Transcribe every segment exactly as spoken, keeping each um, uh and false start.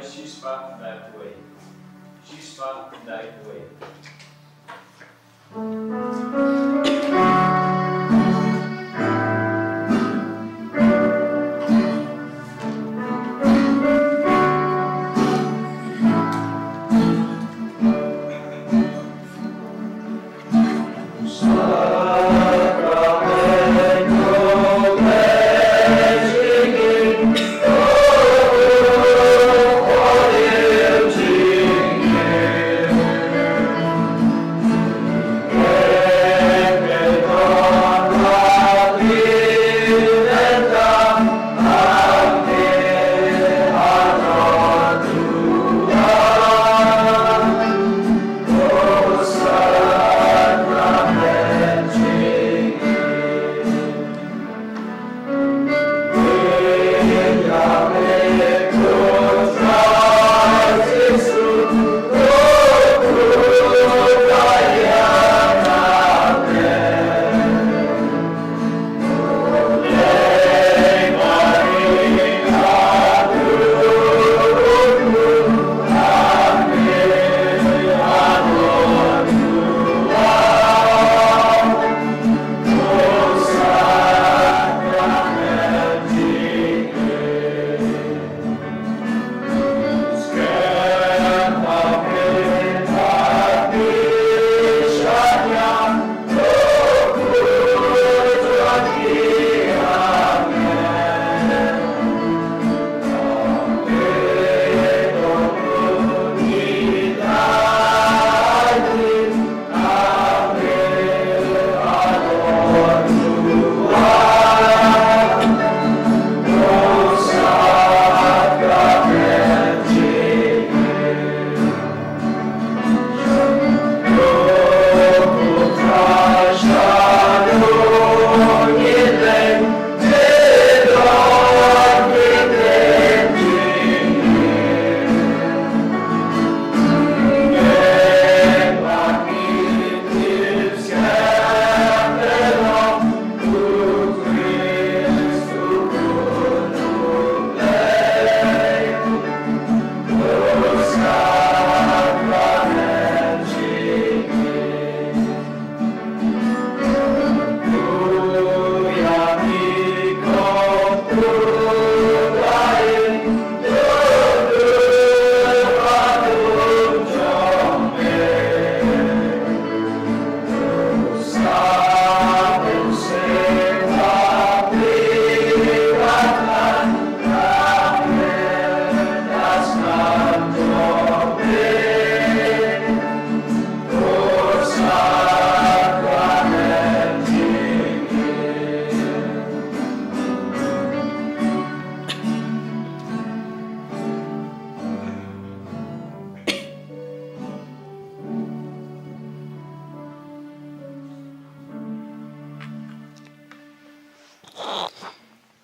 Shispah khyndai phew wei. Shispah khyndai phew wei.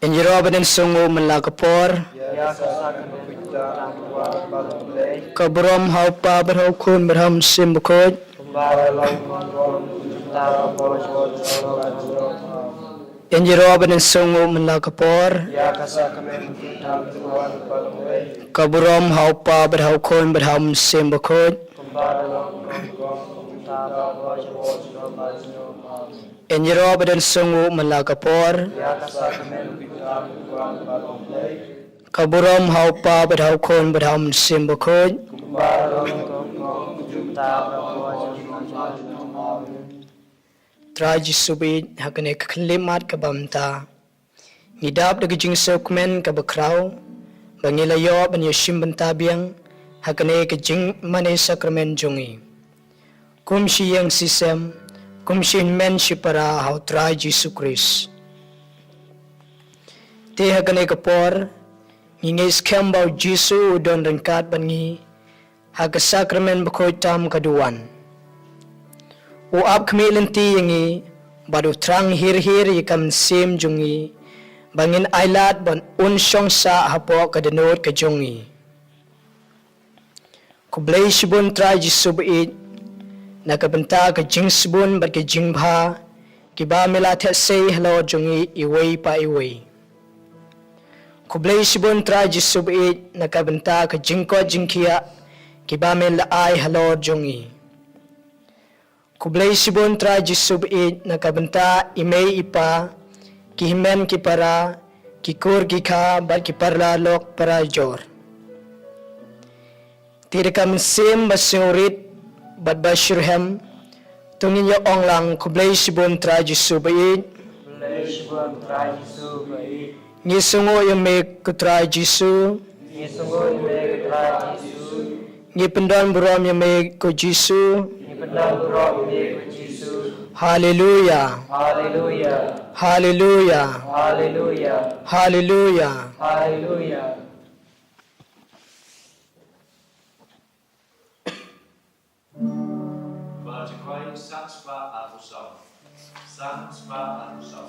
Ngin ïaroh ban ïasngew man la ka por. Ka burom ha u Kpa bad ha u Khun bad ha u Mynsiem Bakhuid. Ngin ïaroh ban ïasngew man la ka por. Ka burom ha u Kpa bad ha u Khun bad ha u Mynsiem Bakhuid. Ngin ïaroh ban ïasngew man la ka por. Ka burom ha u Kpa bad ha u Khun bad ha u Mynsiem Bakhuid. Trai Jisu baieit, ha kane ka khyllipmat kaba mynta ngi dap da ka jingsngewkmen kaba khraw ba ngi la ïoh ban ïashim bynta biang ha kane ka jingmane sakramen jong ngi. Kum shi ïing shi sem, kum shi hynmen shi para ha u Trai Jisu Khrist. Te ha kane ka por ngi ngeit skhem ba u Jisu u don ryngkat bad ngi ha ka sakramen bakhuid tam ka duwan. U ap khmih lynti ïa ngi bad u thrang hir hir ïa ka mynsiem jong ngi ba ngin ailad ban un shong sah hapoh ka dohnud ka jong ngi. Khublei shibun Trai Jisu baieit na ka bynta ka jingsbun bad ka jingbha kiba me la theh sei halor jong ngi iwei pa iwei. Khublei shibun Trai Jisu baieit na ka bynta ka jingkoit jingkhiah kiba men la ai halor jong ngi. Khublei shibun Trai Jisu baieit na ka bynta i mei i pa, ki hynmen ki para, ki kur ki kha bad ki paralok parajor. Te da ka mynsiem ba sngewrit bad ba shitrhem, to ngin ïa ong lang: Khublei shibun Trai Jisu baieit. Khublei shibun Trai Jisu baieit. Ngi sngewnguh ïa me ko Trai Jisu. Ngi sngewnguh ïa me ko Trai Jisu. Ngi pyndonburom ïa me ko Jisu. Ngi pyndonburom ïa me ko Jisu. Haleluya. Haleluya. Haleluya. Haleluya. Haleluya. Haleluya. Ba jingkwai san spah arphew saw. San spah arphew saw.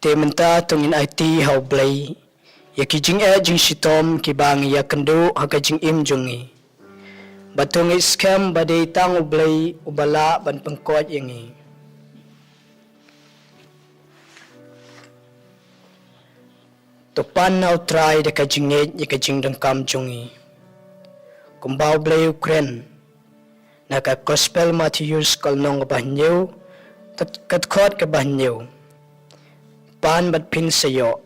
Te mynta to ngin aiti ha U Blei ïa ki jingeh jingshitom kiba ngi ïakynduh ha ka jingim jong ngi. Bad to ngeit skhem ba dei tang U Blei uba lah ban pynkhiah ïa ngi. To pan na U Trai da ka jingngeit ïa ka jingdonkam jong ngi. Kumba U Blei u kren na ka Gospel Mathaios ka lynnong kaba hynñiew, Kat, kat khot kaba hynñiew. Pan bad phin sa ïoh.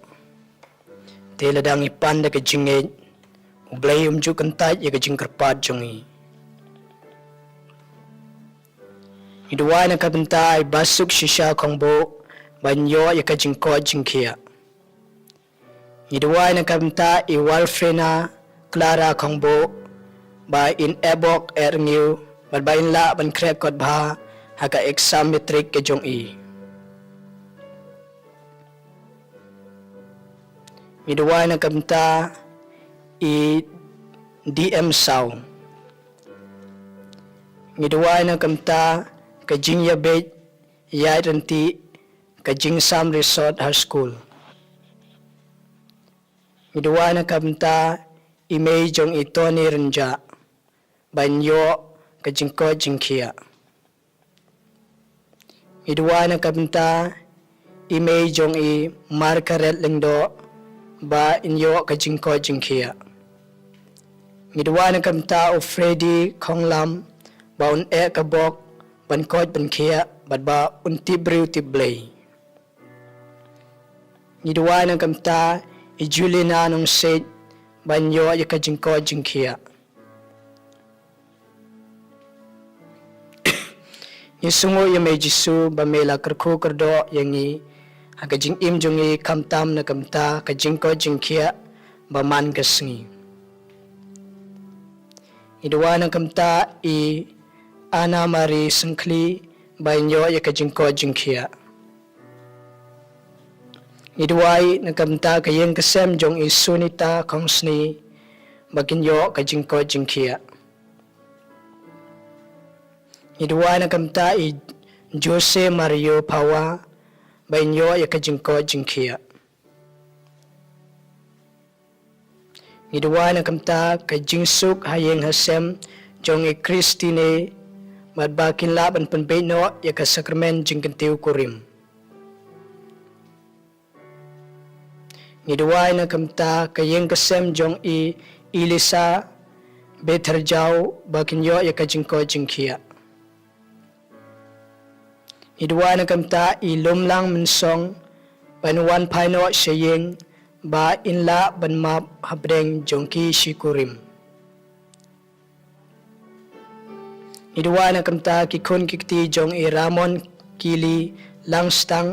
Te lada ngi pan da ka jingngeit, U Blei um ju kyntait ïa ka jingkyrpad jong ngi. Ngi duwai na ka bynta i Basuk Shisha Khongbuh, ba in ïoh ïa ka jingkoit jingkhiah. Ngi duwai na ka bynta i Walfrena Clara Khongbuh, ba in eh bok eh rngiew, bad ba in lah ban khreh kot bha ha ka exam matric ka jong i. Ngi duwai na ka bynta i D M Saw. Ngi duwai na ka bynta ka jingïabeit ïaid ryntih, ka jingsam resort ha skul. Ngi duwai na ka bynta i mei jong i Tony Rynjah, ba in ïoh ka jingkoit jingkhiah. Ngi duwai na ka bynta i mei jong i Margaret Lyngdoh, ba in ïoh ka jingkoit jingkhiah. Ngi duwai na ka bynta u Freddy Khonglam, ba un eh ka bok ban koit ban khiah, bad ba un tip briew tip Blei. Ngi duwai na ka bynta i Juliana Nongsiej, ba in ïoh ïa ka jingkoit jingkhiah. Ngi sngewnguh ïa me Jisu, ba me la kyrkhu kyrdoh ïa ngi ha ka jingim jong ngi, khamtam na ka bynta ka jingkoit jingkhiah ba man ka sngi. Ngi duwai na ka bynta i Anna Marie Syngkhli, ba in ïoh ïa ka jingkoit jingkhiah. Ngi duwai na ka bynta ka ïing ka sem jong i Sunita Khongsni, ba kin ïoh ka jingkoit jingkhiah. Ngi duwai na ka bynta i Jose Mario Phawa, ba in ïoh ïa ka jingkoit jingkhiah. Ngi duwai na ka bynta ka jingsuk ha ïing ha sem jong i Christine, bad ba kin lah ban pynbeit noh ïa ka sakramen jingkyntiew kurim. Ngi duwai na ka bynta ka ïing ka sem jong i Elisa Betherjaw, ba kin ïoh ïa ka jingkoit jingkhiah. Ngi duwai na ka bynta i Lumlang Mynsong, ba in wan phai noh sha ïing, ba in lah ban map hapdeng jong ki shi kurim. Ngi duwai na ka bynta ki khun ki kti jong i Ramon Kili Langstang,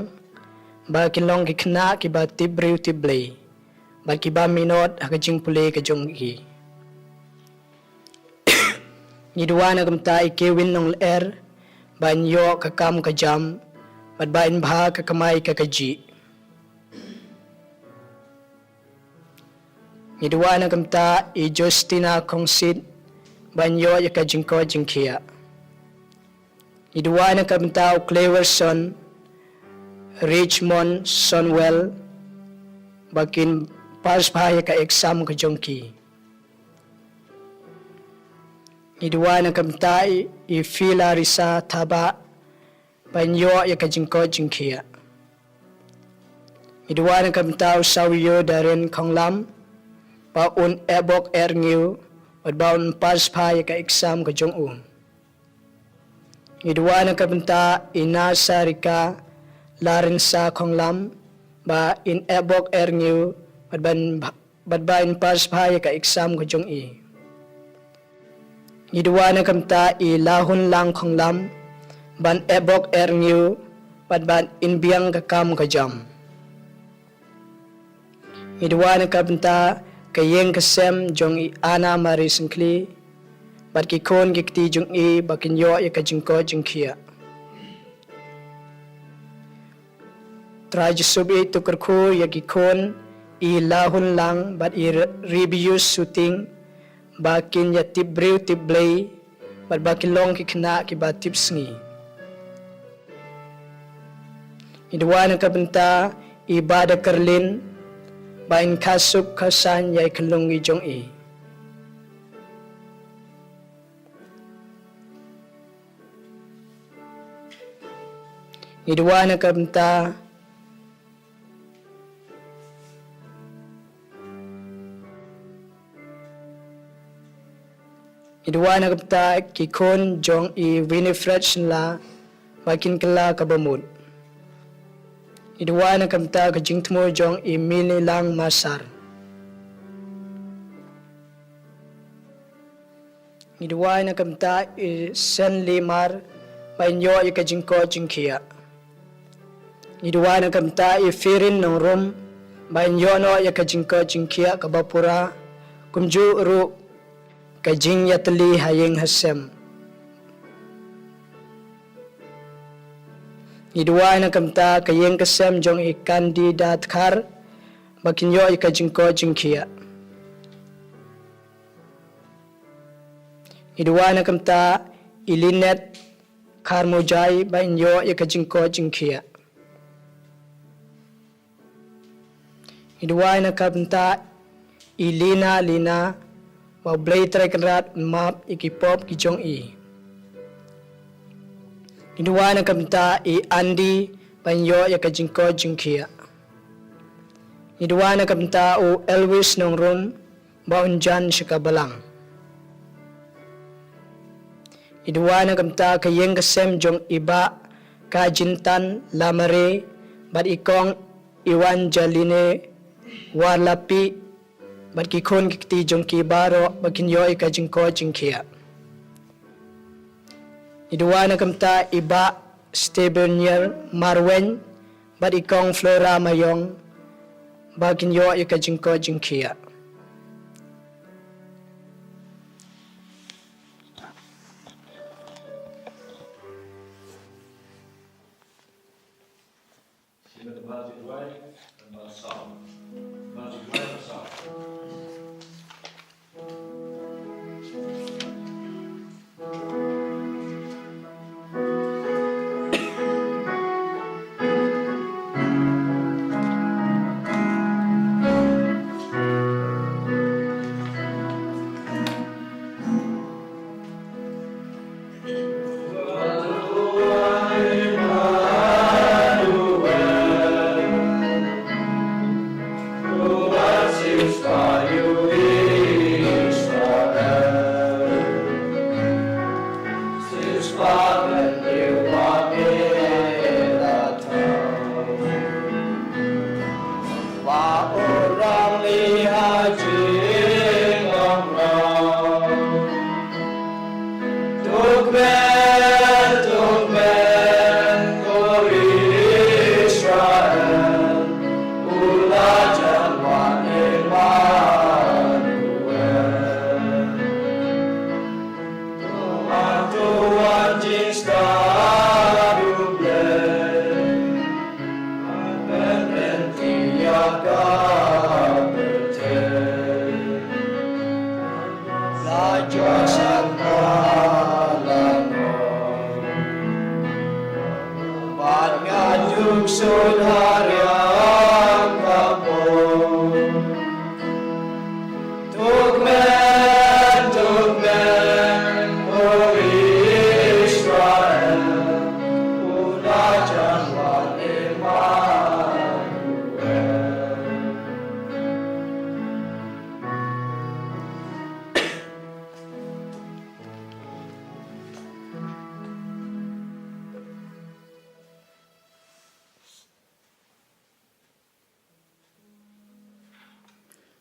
ba kin long ki khynnah kiba tip briew tip Blei, bad kiba minot ha ka jingpule ka jong ki. Ngi duwai na ka bynta i Kewin Nonglyer, ba in ïoh ka kam ka jam, bad ba in bha ka kamai ka kajih. Ngi duwai na ka bynta i Justina Khongsit, ba in ïoh ïa ka jingkoit jingkhiah. Ngi duwai na ka bynta u Cleverson Richmond Sonwell, ba kin pass bha ïa ka exam ka jong ki. Ngi duwai na ka bynta i, i Filarisa Thabah, ba in ïoh ïa ka jingkoit jingkhiah. Ngi duwai na ka bynta u Sawio Darren Khonglam, ba un eh bok eh rngiew, bad ba un pass bha ïa ka exam ka jong u. Ngi duwai na ka bynta i Nasarika Larensa Khonglam, ba in eh bok eh rngiew, bad ban bad ba in pass bha ïa ka exam ka jong i. Ngi duwai na ka bynta i Lahunlang Khonglam, ban eh bok eh rngiew, bad ban in biang ka kam ka jam. Ngi duwai na ka bynta ka ïing ka sem jong i Anna Marie Syngkhli, bad ki khun ki kti jong i, ba kin ïoh ïa ka jingkoit jingkhiah. Trai Jisu, ba to kyrkhu ïa ki khun i Lahunlang bad i Re-, Rebius Suting, ba kin ïa tip briew tip Blei, bad ba kin long ki khynnah kiba tip sngi. Ngi duwai na ka bynta i Badakerlin, ba in khasuk khasan ïa i khyllung i jong i. Ngi duwai na ka bynta, ngi duwai na ka bynta ki khun jong i Winifred Shylla, ba kin kylla kaba mut. Ngi duwai na ka bynta ka jingthmu jong i Minilang Masar. Ngi duwai na ka bynta i Sen Limar ba in ïoh ïa ka jingkoit jingkhiah. Ngi duwai na ka bynta i Firin Nongrum ba in ïoh noh ïa ka jingkoit jingkhiah kaba pura, kumjuh ruh ka jingïatylli ha ïing ha sem. Ngi duwai na ka bynta ka ïing ka sem jong i Kandida Dkhar ba kin ïoh ïa ka jingkoit jingkhiah. Ngi duwai na ka bynta i Linet Kharmujai ba in ïoh ïa ka jingkoit jingkhiah. Ngi duwai na ka bynta i Lina Lina ba U Blei Trai Kynrad un map ïa ki pop ki jong i. Ngi duwai na ka bynta i Andy ba in ïoh ïa ka jingkoit jingkhiah. Ngi duwai na ka bynta u Elvis Nongrum ba un jan sha ka balang. Ngi duwai na ka bynta ka ïing ka sem jong i Bah Kajintan Lamare bad i Kong Evangeline Warlapi bad ki khun ki kti jong ki baroh ba kin ïoh ïa ka jingkoit jingkhiah. Ngi duwai na ka bynta i Bah Stebenier Marwein bad i Kong Flora Mayong ba kin ïoh ïa ka jingkoit jingkhiah.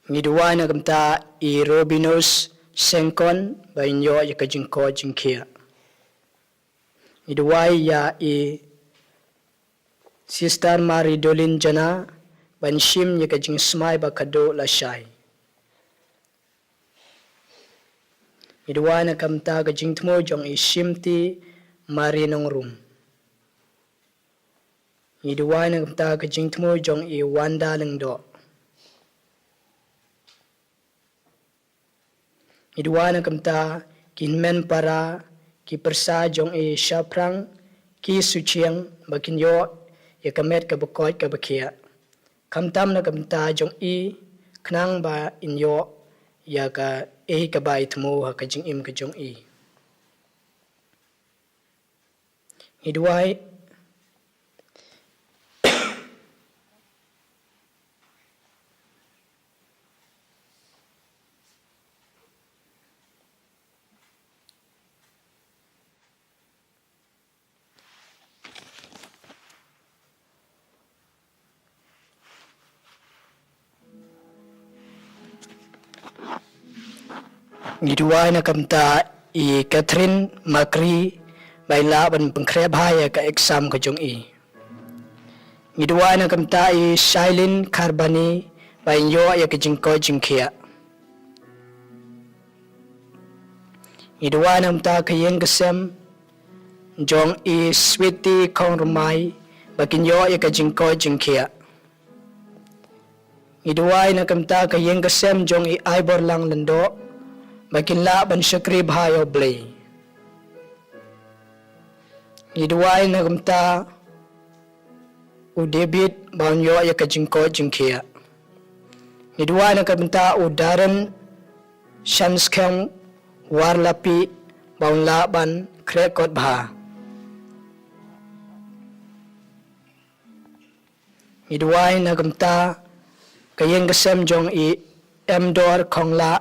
Ngi duwai na ka bynta i Robinus Sengkon ba in ïoh ïa ka jingkoit jingkhiah. Ngi duwai ïa i Sister Marie Dolin Jana ba in shim ïa ka jingsmai ba khadduh lashai. Ngi duwai na ka bynta ka jingthmu jong i Shimti Marie Nongrum. Ngi duwai na ka bynta ka jingthmu jong i Wanda Lyngdoh. Ngi duwai na ka bynta ki hynmen para, ki pyrsa jong i Shaphrang, ki Suchiang ba kin ïoh ïa ka met kaba koit kaba khiah. Khamtam na ka bynta jong i, khnang ba in ïoh ïa kaei kaba i thmu ha ka jingim ka jong i. Ngi duwai. Ngi duwai na ka bynta i Catherine Makri ba in lah ban pynkhreh bha ïa ka exam ka jong i. Ngi duwai na ka bynta i Shailin Kharbani ba in ïoh ïa ka jingkoit jingkhiah. Ngi duwai na ka bynta ka ïing ka sem jong i Sweety Khongrmai ba kin ïoh ïa ka jingkoit jingkhiah. Ngi duwai na ka bynta ka ïing ka sem jong i Aiborlang Lyngdoh ba kin lah ban shakri bha ïa U Blei. Ngi duwai na ka bynta u David ba un ïoh ïa ka jingkoit jingkhiah. Ngi duwai na ka bynta u Darren Shanskhem Warlapi ba un lah ban khreh kot bha. Ngi duwai na ka bynta ka ïing ka sem jong i Emdor Khonglah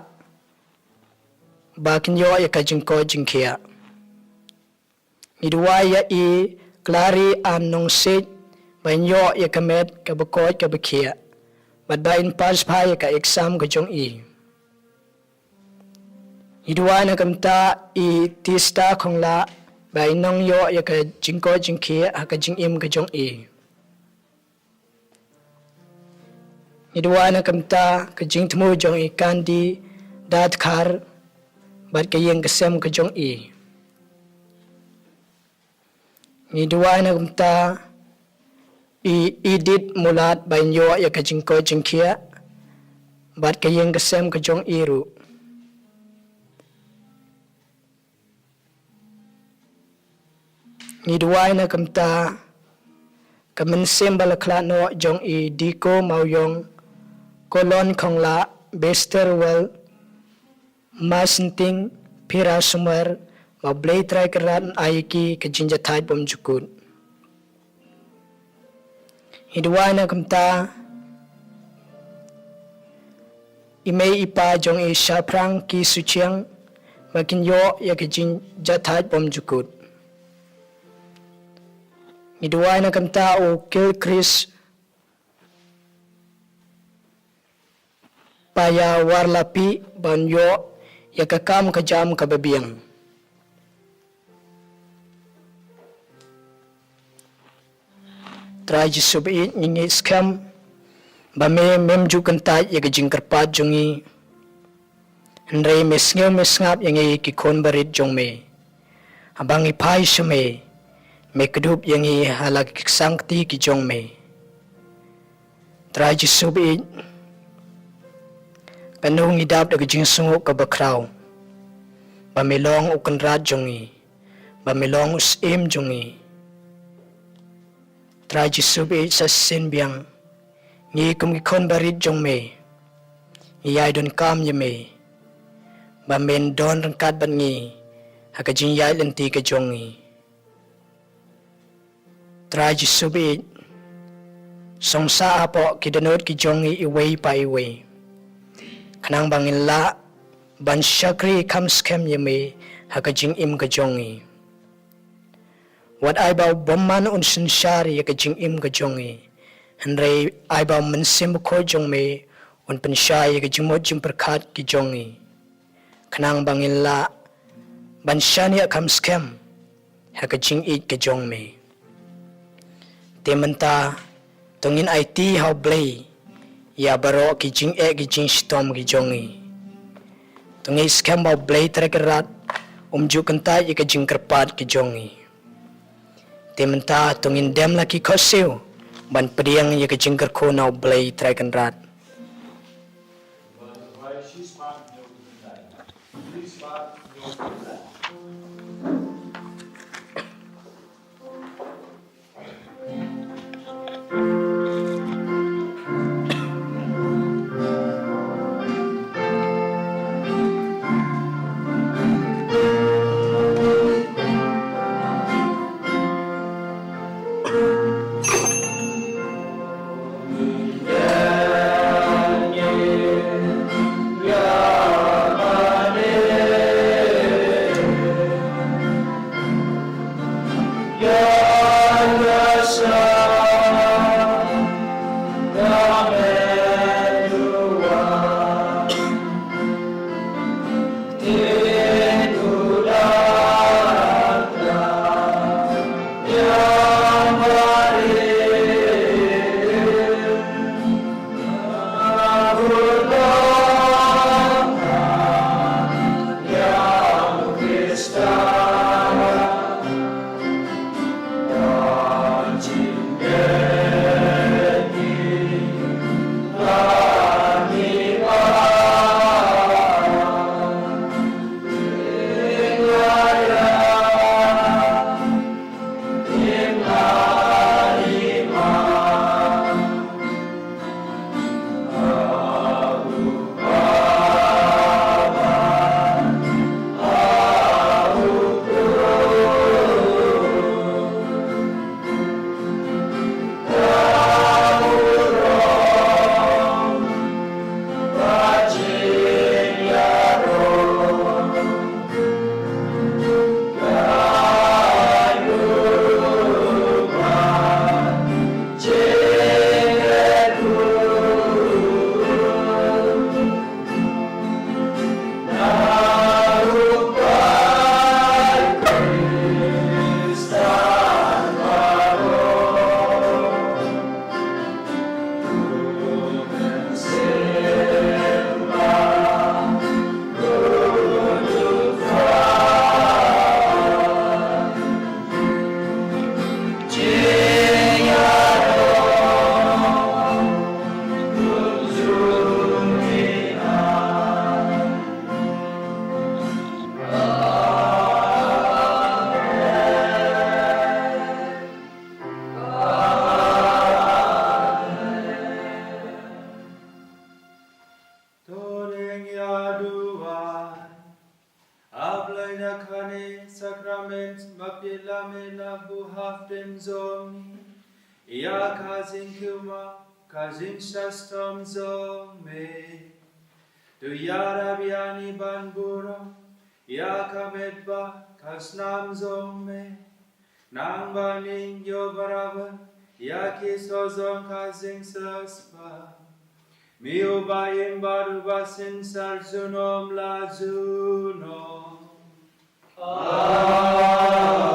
ba kin ïoh ïa ka jingkoit jingkhiah. Ngi duwai ïa i Clary Ann Nongsiej ba in ïoh ïa ka met kaba koit kaba khiah bad ba in pass bha ïa ka exam ka jong i. Ngi duwai na ka bynta i Tista Khonglah ba in nang ïoh ïa ka jingkoit jingkhiah ha ka jingim ka jong i. Ngi duwai na ka bynta ka jingthmu jong i Kandi Dadkhar bad ka ïing ka sem ka jong i. Ngi duwai na ka bynta i Edith Mulat ba in ïoh ïa ka jingkoit jingkhiah bad ka ïing ka sem ka jong i ruh. Ngi duwai na ka bynta ka mynsiem ba la khlad noh jong i Diko Mawiong, Kolon Khonglah, Bester Wel, Masnting, Pira Sumer, ba U Blei Trai Kynrad un ai ïa ki ka jingjahthait bymjukut. Ngi duwai na ka bynta i mei i pa jong i Shaphrang Ki Suchiang ba kin ïoh ïa ka jingjahthait bymjukut. Ngi duwai na ka bynta u Gilchrist Paya Warlapi ba un ïoh ïa ka kam ka jam kaba biang. Trai Jisu ba ïeit, ngi ngeit skhem ba me mem ju kyntait ïa ka jingkyrpad jong ngi. Hynrei me sngew me sngap ïa ngi ki khun barit jong me. Haba ngi phai sha me, me kdup ïa ngi ha la ki ksangkti ki jong me. Trai Jisu ba ïeit, kano ngi dap da ka jingsngew kaba khraw ba me long u Kynrad jong ngi, ba me long u Syiem jong ngi. Trai Jisu ba ïeit, sa shisien biang ngi kum ki khun barit jong me ngi ïai donkam ïa me ba men don ryngkat bad ngi ha ka jingïaid lynti ka jong ngi. Trai Jisu ba ïeit, sngewsih hapoh ki dohnud ki jong ngi iwei pa iwei, khnang ba ngin lah ban shakri kham skhem ïa me ha ka jingim ka jong ngi. Wat ai ba u bymman un synshar ïa ka jingim ka jong ngi, hynrei ai ba u Mynsiem Bakhuid jong me un pynshai ïa ka jingmut jingpyrkhat ki jong ngi, khnang ba ngin lah ban shaniah kham skhem ha ka jingïeit ka jong me. Te mynta to ngin aiti ha U Blei ïa baroh ki jingeh ki jingshitom ki jong ngi. To ngin skhem ba U Blei Trai Kynrad um ju kyntait ïa ka jingkyrpad ki jong ngi. Te mynta to ngin dem la ki khohsiew ban pdiang ïa ka jingkyrkhu na U Blei Trai Kynrad. To dang ïa duwai. A Blei, na kane sakramen ba phi la mih na buh hapdeng jong ngi, ïa ka jingkyrkhu, ka jingshitom jong me. To ïarap ïa ngi ban burom ïa ka met bad ka snam jong me. Nang ba ngin ïoh barabor ïa ki soh jong ka jingsiewspah. Me uba im bad uba synshar junom la junom. Amen.